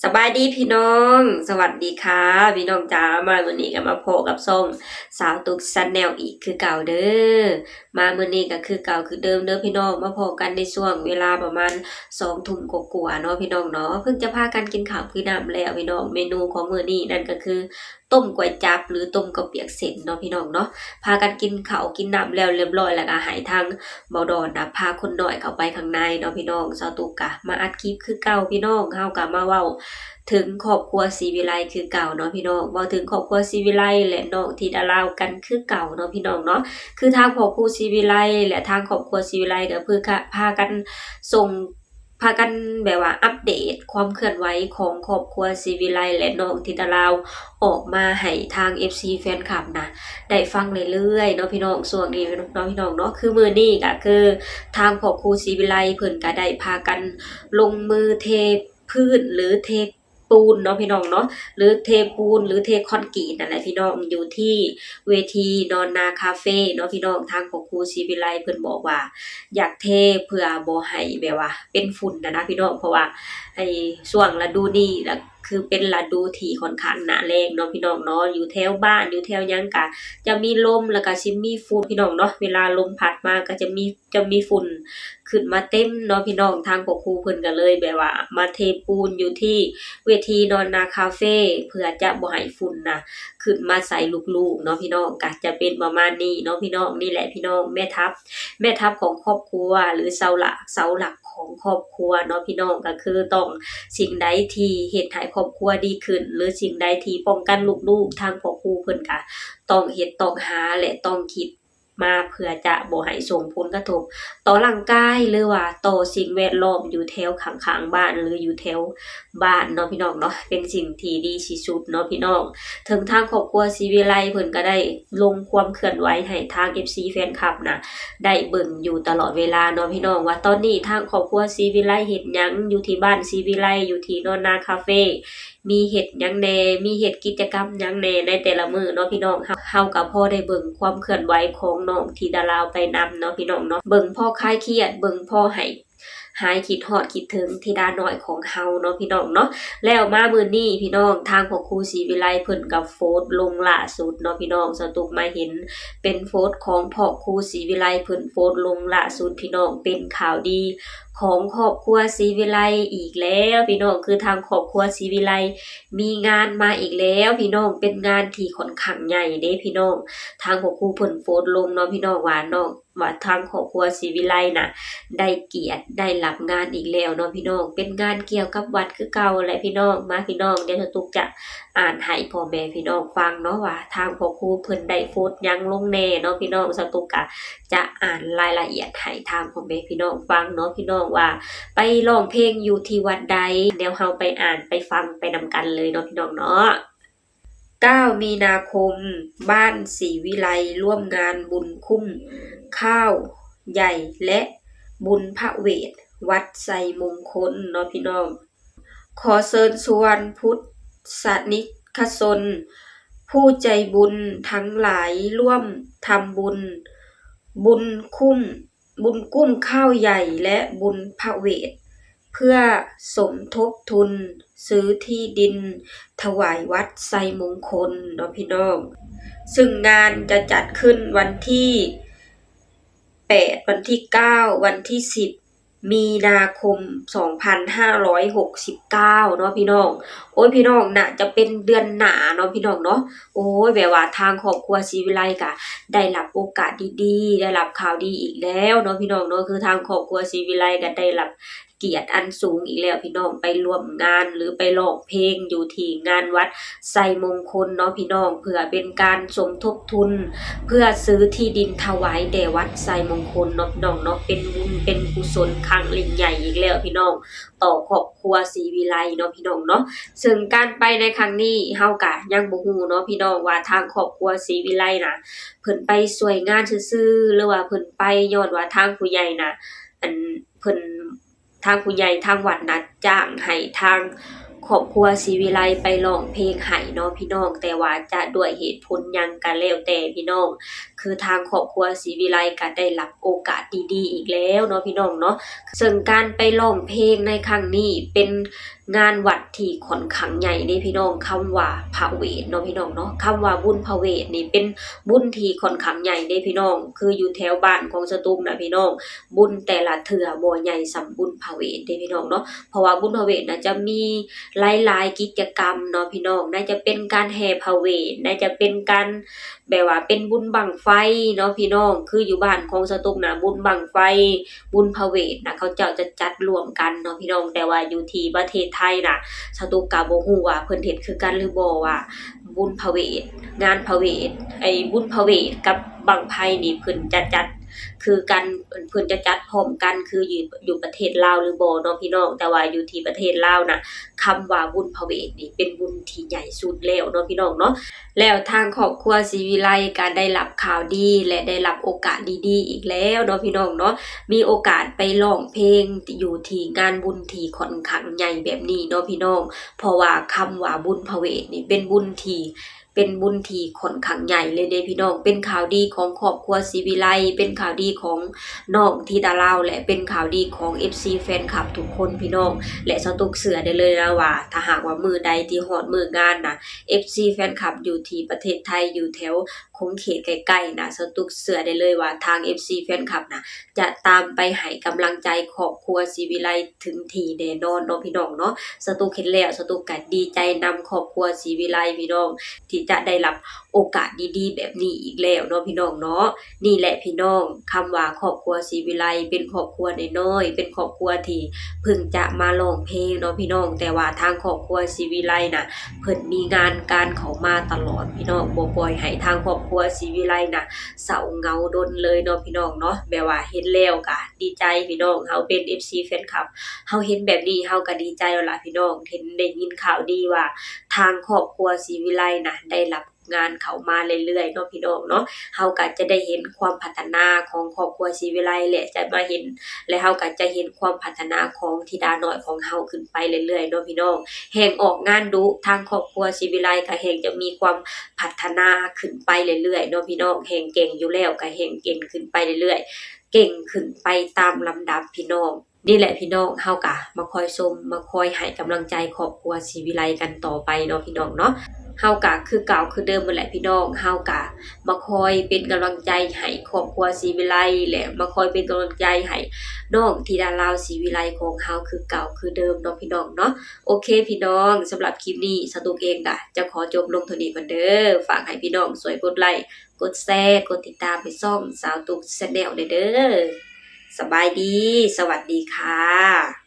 ສະບາຍດີພີ່ນ້ອງ ສະຫວັດດີຄ່ະພີ່ນ້ອງຈ້າ ມາມື້ນີ້ກໍມາພໍ້ກັບຊ່ອງສາວຕຸກ Channel ອີກຄືເກົ່າເດີ້. ມາມື້ນີ້ກໍຄືເກົ່າຄືເດີມເດີ້ພີ່ນ້ອງ ມາພໍ້ກັນໃນຊ່ວງເວລາປະມານສອງທຸ່ມກວ່າໆເນາະພີ່ນ້ອງເນາະ. ເພິ່ງຈະພາກັນກິນເຂົ້າກິນນ້ຳແລ້ວພີ່ນ້ອງ. ເມນູຂອງມື້ນີ້ນັ້ນກໍຄືຕົ້ມກວຍຈັບ ຫຼື ຕົ້ມເຂົ້າປຽກເສັ້ນເນາະພີ່ນ້ອງເນາະ. ພາກັນກິນເຂົ້າກິນນ້ຳແລ້ວຮຽບຮ້ອຍ ແລ້ວກໍໃຫ້ທາງ ເບົາດອນນະ ພາຄົນນ້ອຍເຂົ້າໄປຂ້າງໃນເນາະພີ່ນ້ອງ. ສາວຕຸກກະມາອັດຄລິບຄືເກົ່າພີ່ນ້ອງ ເຮົາກະມາເວົ້າເຖິງຄອບຄົວສີວິໄລຄືເກົ່າເນາະພີ່ນ້ອງ. ເວົ້າເຖິງຄອບຄົວສີວິໄລ ແລະ ນ້ອງທິດາລາວກັນຄືເກົ່າເນາະພີ່ນ້ອງເນາະ. ຄືທາງຄອບຄົວສີວິໄລ ແລະ ທາງຄອບຄົວສີວິໄລ ກໍຄື ພາກັນສົ່ງ ພາກັນແບບວ່າອັບເດດຄວາມເຄື່ອນໄຫວຂອງຄອບຄົວສີວິໄລ ແລະ ນ້ອງທິດາລາວ ອອກມາໃຫ້ທາງ ເອັຟຊີ ແຟນຄລັບນະ ໄດ້ຟັງເລື້ອຍໆເນາະພີ່ນ້ອງ. ຊ່ວງນີ້ເນາະພີ່ນ້ອງເນາະ ຄືມື້ນີ້ກໍຄືທາງຄອບຄົວສີວິໄລເພິ່ນກໍໄດ້ພາກັນລົງມືເທພື້ນ ຫຼື ເທປູນເນາະພີ່ນ້ອງເນາະ ຫຼື ເທປູນ ຫຼື ເທຄອນກຣີດນັ້ນແຫຼະພີ່ນ້ອງ ຢູ່ທີ່ເວທີນອນນາຄາເຟເນາະພີ່ນ້ອງ. ທາງຄອບຄົວສີວິໄລເພິ່ນບອກວ່າຢາກເທເພື່ອບໍ່ໃຫ້ແບບວ່າເປັນຝຸ່ນນະນະພີ່ນ້ອງ ເພາະວ່າ ໄອ້ຊ່ວງລະດູນີ້ລະ ຄືເປັນລະດູທີ່ຂ້ອນຂ້າງໜ້າແລ້ງເນາະພີ່ນ້ອງເນາະ. ຢູ່ແຖວບ້ານ ຢູ່ແຖວຫຍັງກະຈະມີລົມ ແລ້ວກະຊິມີຝຸ່ນພີ່ນ້ອງເນາະ. ເວລາລົມພັດມາກະຈະມີ ຈະມີຝຸ່ນຂຶ້ນມາເຕັມເນາະພີ່ນ້ອງ. ທາງຄອບຄົວເພິ່ນກະເລີຍແບບວ່າມາເທປູນຢູ່ທີ່ເວທີນອນນາຄາເຟ ເພື່ອຈະບໍ່ໃຫ້ຝຸ່ນນະຂຶ້ນມາໃສ່ລູກໆເນາະພີ່ນ້ອງ. ກະຈະເປັນປະມານນີ້ເນາະພີ່ນ້ອງ. ນີ້ແຫຼະພີ່ນ້ອງ ແມ່ທັບ ແມ່ທັບຂອງຄອບຄົວ ຫຼື ເສົາຫຼັກ ເສົາຫຼັກຂອງຄອບຄົວເນາະພີ່ນ້ອງ. ກໍຄືຕ້ອງ ສິ່ງໃດທີ່ເຮັດໃຫ້ຄອບຄົວດີຂຶ້ນ ຫຼື ສິ່ງໃດທີ່ປ້ອງກັນລູກໆ ທາງຄອບຄົວເພິ່ນກະຕ້ອງເຮັດ ຕ້ອງຫາ ແລະ ຕ້ອງຄິດມາ ເພື່ອຈະບໍ່ໃຫ້ສົ່ງຜົນກະທົບຕໍ່ຮ່າງກາຍ ຫຼືວ່າຕໍ່ສິ່ງແວດລ້ອມຢູ່ແຖວຂ້າງໆບ້ານ ຫຼື ຢູ່ແຖວບ້ານເນາະພີ່ນ້ອງເນາະ. ເປັນສິ່ງທີ່ດີທີ່ສຸດເນາະພີ່ນ້ອງ. ເຖິງທາງຄອບຄົວສີວິໄລເພິ່ນກະໄດ້ລົງຄວາມເຄື່ອນໄຫວໃຫ້ທາງ ເອັຟຊີ ແຟນຄລັບນະ ໄດ້ເບິ່ງຢູ່ຕະຫຼອດເວລາເນາະພີ່ນ້ອງ ວ່າຕອນນີ້ທາງຄອບຄົວສີວິໄລເຮັດຫຍັງ ຢູ່ທີ່ບ້ານສີວິໄລ ຢູ່ທີ່ນອນນາຄາເຟ ມີເຮັດຫຍັງແດ່ ມີເຮັດກິດຈະກຳຫຍັງແດ່ໃນແຕ່ລະມື້ເນາະພີ່ນ້ອງ. ເຮົາ ເຮົາກໍພໍໄດ້ເບິ່ງຄວາມເຄື່ອນໄຫວຂອງນ້ອງທິດາລາວໄປນຳເນາະພີ່ນ້ອງເນາະ. ເບິ່ງພໍຄາຍຄຽດ ເບິ່ງພໍໃຫ້ຫາຍຄິດຮອດຄິດເຖິງທິດານ້ອຍຂອງເຮົາເນາະພີ່ນ້ອງເນາະ. ແລ້ວມາມື້ນີ້ພີ່ນ້ອງ ທາງພໍ່ຄູສີວິໄລເພິ່ນກໍໂພສລົງລ່າສຸດເນາະພີ່ນ້ອງ. ສາວຕຸກມາເຫັນເປັນໂພສຂອງພໍ່ຄູສີວິໄລ ເພິ່ນໂພສລົງລ່າສຸດພີ່ນ້ອງ ເປັນຂ່າວດີ ຂອງຄອບຄົວສີວິໄລອີກແລ້ວພີ່ນ້ອງ. ຄືທາງຄອບຄົວສີວິໄລມີງານມາອີກແລ້ວພີ່ນ້ອງ ເປັນງານທີ່ຂ້ອນຂ້າງໃຫຍ່ເດ້ພີ່ນ້ອງ. ທາງພໍ່ຄູເພິ່ນໂພສລົງເນາະພີ່ນ້ອງ ວ່ານ້ອງ ວ່າທາງຄອບຄົວສີວິໄລນະ ໄດ້ກຽດໄດ້ຮັບງານອີກແລ້ວເນາະພີ່ນ້ອງ. ເປັນງານກ່ຽວກັບວັດຄືເກົ່າແຫຼະພີ່ນ້ອງ. ມາພີ່ນ້ອງ ດຽວສາວຕຸກຈະອ່ານໃຫ້ພໍ່ແມ່ພີ່ນ້ອງຟັງເນາະ ວ່າທາງພໍ່ຄູເພິ່ນໄດ້ໂພສຫຍັງລົງແດ່ເນາະພີ່ນ້ອງ. ສາວຕຸກກະຈະອ່ານລາຍລະອຽດໃຫ້ທາງພໍ່ແມ່ພີ່ນ້ອງຟັງເນາະພີ່ນ້ອງ ວ່າໄປຮ້ອງເພງຢູ່ທີ່ວັດໃດ. ແນວເຮົາໄປອ່ານໄປຟັງໄປນຳກັນເລີຍເນາະພີ່ນ້ອງເນາະ. ເກົ້າ ມີນາຄົມ ບ້ານສີວິໄລ ຮ່ວມງານບຸນຄຸ້ມຂ້າວໃຫຍ່ ແລະ ບຸນພະເວດ ວັດໄຊມົງຄົນເນາະພີ່ນ້ອງ. ຂໍເຊີນຊວນພຸດສະນິກຂະຊົນ ຜູ້ໃຈບຸນທັງຫຼາຍ ຮ່ວມທຳບຸນ ບຸນຄຸ້ມ ບຸນກຸ້ມຂ້າວໃຫຍ່ ແລະ ບຸນພະເວດ ເພື່ອສົມທົບທຶນຊື້ທີ່ດິນຖວາຍວັດໄຊມົງຄົນເນາະພີ່ນ້ອງ. ເຊິ່ງງານຈະຈັດຂຶ້ນວັນທີແປດ ວັນທີເກົ້າ ວັນທີສິບ ມີນາຄົມ ສອງພັນຫ້າຮ້ອຍຫົກສິບເກົ້າເນາະພີ່ນ້ອງ. ໂອ້ຍ ພີ່ນ້ອງ ໜ້າຈະເປັນເດືອນໜ້າເນາະພີ່ນ້ອງເນາະ. ໂອ້ຍ ແບບວ່າທາງຄອບຄົວສີວິໄລກະໄດ້ຮັບໂອກາດດີໆ ໄດ້ຮັບຂ່າວດີອີກແລ້ວເນາະພີ່ນ້ອງເນາະ. ຄືທາງຄອບຄົວສີວິໄລກະໄດ້ຮັບກຽດອັນສູງອີກແລ້ວພີ່ນ້ອງ ໄປຮ່ວມງານ ຫຼື ໄປຮ້ອງເພງຢູ່ທີ່ງານວັດໄຊມົງຄົນເນາະພີ່ນ້ອງ ເພື່ອເປັນການສົມທົບທຶນ ເພື່ອຊື້ທີ່ດິນຖວາຍແດ່ວັດໄຊມົງຄົນເນາະພີ່ນ້ອງເນາະ. ເປັນບຸນເປັນກຸສົນຄັ້ງຍິ່ງໃຫຍ່ອີກແລ້ວພີ່ນ້ອງ ຕໍ່ຄອບຄົວສີວິໄລເນາະພີ່ນ້ອງເນາະ. ເຊິ່ງການໄປໃນຄັ້ງນີ້ ເຮົາກະຍັງບໍ່ຮູ້ເນາະພີ່ນ້ອງ ວ່າທາງຄອບຄົວສີວິໄລນະ ເພິ່ນໄປຊ່ວຍງານຊື່ໆ ຫຼືວ່າເພິ່ນໄປຍ້ອນວ່າທາງຜູ້ໃຫຍ່ນະ ອັນ ເພິ່ນ ທາງຜູ້ໃຫຍ່ທາງວັດນະ ຈ້າງໃຫ້ທາງ ຄອບຄົວສີວິໄລໄປຮ້ອງເພງໃຫ້ເນາະພີ່ນ້ອງ, ແຕ່ວ່າຈະດ້ວຍເຫດຜົນຫຍັງກໍແລ້ວແຕ່ພີ່ນ້ອງ, ຄືທາງຄອບຄົວສີວິໄລກໍໄດ້ຮັບໂອກາດດີໆອີກແລ້ວເນາະພີ່ນ້ອງເນາະ. ເຊິ່ງການໄປຮ້ອງເພງໃນຄັ້ງນີ້ເປັນງານວັດທີ່ຂ້ອນຂ້າງໃຫຍ່ເດ້ພີ່ນ້ອງ, ຄຳວ່າພະເວດເນາະພີ່ນ້ອງເນາະ, ຄຳວ່າບຸນພະເວດນີ້ເປັນບຸນທີ່ຂ້ອນຂ້າງໃຫຍ່ເດ້ພີ່ນ້ອງ. ຄືຢູ່ແຖວບ້ານຂອງສະຕຸກນະພີ່ນ້ອງ, ບຸນແຕ່ລະເທື່ອບໍ່ໃຫຍ່ສ່ຳບຸນພະເວດເດ້ພີ່ນ້ອງເນາະ, ເພາະວ່າບຸນພະເວດນະຈະມີຫຼາຍໆກິດຈະກຳເນາະພີ່ນ້ອງ, ໃນຈະເປັນການແຫ່ພະເວດ, ໃນຈະເປັນການ ແບບວ່າເປັນບຸນບັ້ງໄຟເນາະພີ່ນ້ອງ. ຄືຢູ່ບ້ານຂອງສະຕຸກນະ ບຸນບັ້ງໄຟ ບຸນພະເວດນະ ເຂົາເຈົ້າຈະຈັດລວມກັນເນາະພີ່ນ້ອງ, ແຕ່ວ່າຢູ່ທີ່ປະເທດໄທນະ ສະຕຸກກໍບໍ່ຮູ້ວ່າເພິ່ນເຮັດຄືກັນຫຼືບໍ່ ວ່າບຸນພະເວດ ງານພະເວດ ໄອ້ບຸນພະເວດກັບບັ້ງໄຟນີ້ ເພິ່ນຈະຈັດຄືກັນ ເພິ່ນຈະຈັດພ້ອມກັນຄືຢູ່ ຢູ່ປະເທດລາວຫຼືບໍ່ເນາະພີ່ນ້ອງ. ແຕ່ວ່າຢູ່ທີ່ປະເທດລາວນະ ຄຳວ່າບຸນພະເວດນີ້ເປັນບຸນທີ່ໃຫຍ່ສຸດແລ້ວເນາະພີ່ນ້ອງເນາະ. ແລ້ວທາງຄອບຄົວສີວິໄລກໍໄດ້ຮັບຂ່າວດີ ແລະ ໄດ້ຮັບໂອກາດດີໆອີກແລ້ວເນາະພີ່ນ້ອງເນາະ, ມີໂອກາດໄປຮ້ອງເພງຢູ່ທີ່ງານບຸນທີ່ຂ້ອນຂ້າງໃຫຍ່ແບບນີ້ເນາະພີ່ນ້ອງ. ເພາະວ່າຄຳວ່າບຸນພະເວດນີ້ເປັນບຸນທີ່ ເປັນບຸນທີ່ຂ້ອນຂ້າງໃຫຍ່ເລີຍເດ້ພີ່ນ້ອງ, ເປັນຂ່າວດີຂອງຄອບຄົວສີວິໄລ ເປັນຂ່າວດີຂອງນ້ອງທິດາລາວ ແລະ ເປັນຂ່າວດີຂອງເອັຟຊີແຟນຄລັບທຸກຄົນພີ່ນ້ອງ. ແລະ ສະຕຸກເຊື່ອໄດ້ເລີຍນະວ່າ ຖ້າຫາກວ່າມື້ໃດທີ່ຮອດມື້ງານນະ ເອັຟຊີແຟນຄລັບຢູ່ທີ່ປະເທດໄທ ຢູ່ແຖວຂົງເຂດໃກ້ໆນະ ສະຕຸກເຊື່ອໄດ້ເລີຍວ່າທາງເອັຟຊີແຟນຄລັບນະ ຈະຕາມໄປໃຫ້ກຳລັງໃຈຄອບຄົວສີວິໄລເຖິງທີ່ແນ່ນອນເນາະພີ່ນ້ອງເນາະ. ສະຕຸກເຫັນແລ້ວ ສະຕຸກກໍດີໃຈນຳຄອບຄົວສີວິໄລພີ່ນ້ອງ ທີ່ຈະໄດ້ຮັບໂອກາດດີໆແບບນີ້ອີກແລ້ວເນາະພີ່ນ້ອງເນາະ. ນີ້ແຫຼະພີ່ນ້ອງ ຄຳວ່າຄອບຄົວສີວິໄລເປັນຄອບຄົວນ້ອຍໆ ເປັນຄອບຄົວທີ່ເພິ່ງຈະມາຮ້ອງເພງເນາະພີ່ນ້ອງ, ແຕ່ວ່າທາງຄອບຄົວສີວິໄລນະ ເພິ່ນມີງານການເຂົ້າມາຕະຫຼອດພີ່ນ້ອງ, ບໍ່ປ່ອຍໃຫ້ທາງຄອບຄົວສີວິໄລນະເສົ້າເຫງົາດົນເລີຍເນາະພີ່ນ້ອງເນາະ. ແບບວ່າເຫັນແລ້ວກະດີໃຈພີ່ນ້ອງ, ເຮົາເປັນເອັຟຊີແຟນຄລັບ ເຮົາເຫັນແບບນີ້ເຮົາກະດີໃຈແລ້ວລະພີ່ນ້ອງ, ເຫັນ ໄດ້ຍິນຂ່າວດີວ່າທາງຄອບຄົວສີວິໄລນະໄດ້ຮັບ ງານເຂົ້າມາເລື້ອຍໆເນາະພີ່ນ້ອງເນາະ. ເຮົາກໍຈະໄດ້ເຫັນຄວາມພັດທະນາຂອງຄອບຄົວສີວິໄລ ແລະ ຈະມາເຫັນ ແລະ ເຮົາກໍຈະເຫັນຄວາມພັດທະນາຂອງທິດານ້ອຍຂອງເຮົາຂຶ້ນໄປເລື້ອຍໆເນາະພີ່ນ້ອງ. ແຮ່ງອອກງານດຸ ທາງຄອບຄົວສີວິໄລກໍແຮ່ງຈະມີຄວາມພັດທະນາຂຶ້ນໄປເລື້ອຍໆເນາະພີ່ນ້ອງ, ແຮ່ງເກັ່ງຢູ່ແລ້ວກໍແຮ່ງເກັ່ງຂຶ້ນໄປເລື້ອຍໆ ເກັ່ງຂຶ້ນໄປຕາມລຳດັບພີ່ນ້ອງ. ນີ້ແຫຼະພີ່ນ້ອງ, ເຮົາກະມາຄອຍຊົມ ມາຄອຍໃຫ້ກຳລັງໃຈຄອບຄົວສີວິໄລກັນຕໍ່ໄປເນາະພີ່ນ້ອງເນາະ. ເຮົາກະຄືເກົ່າຄືເດີມຫັ້ນແຫຼະພີ່ນ້ອງ, ເຮົາກະມາຄອຍເປັນກຳລັງໃຈໃຫ້ຄອບຄົວສີວິໄລ ແລະ ມາຄອຍເປັນກຳລັງໃຈໃຫ້ນ້ອງທິດາລາວສີວິໄລຂອງເຮົາຄືເກົ່າຄືເດີມເນາະພີ່ນ້ອງເນາະ. ໂອເຄພີ່ນ້ອງ, ສຳລັບຄລິບນີ້ ສາວຕຸກເອງກະຈະຂໍຈົບລົງເທົ່ານີ້ກ່ອນເດີ. ຝາກໃຫ້ພີ່ນ້ອງຊ່ວຍກົດໄລ ກົດແຊ ກົດຕິດຕາມໃຫ້ຊ່ອງສາວຕຸກແຊນແນວແດ່ເດີ. ສະບາຍດີ, ສະຫວັດດີຄ່ະ.